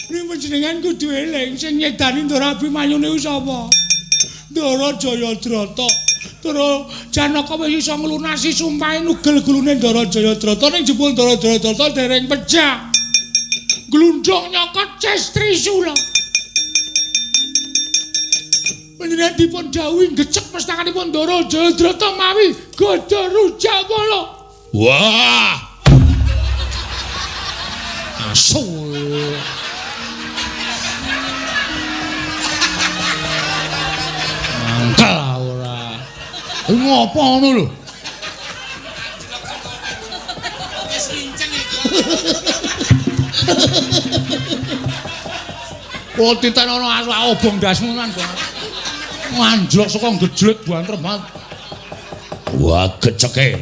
Ning panjenengan kudu eling sing nyedani Ndara Abimanyu niku sapa? Ndara Jayadrata. Ndara Janaka wis iso nglunasi sumpahe nugel gulune Ndara Jayadrata ning jebul Ndara Jayadrata dereng pejah. Glundhung nyokot ces Trisula. Panjenengan dipun dawuhi gecek pestakanipun Ndara Jayadrata mawi Gada Rujawala. Wah. Asu. Mangkel ora. Ngopo ngono lho? Wis linceng iki. Kok titen ana asu obong ndasmu tenan, Bang. Anjlok saka gejlek banter banget. Wah, geceke.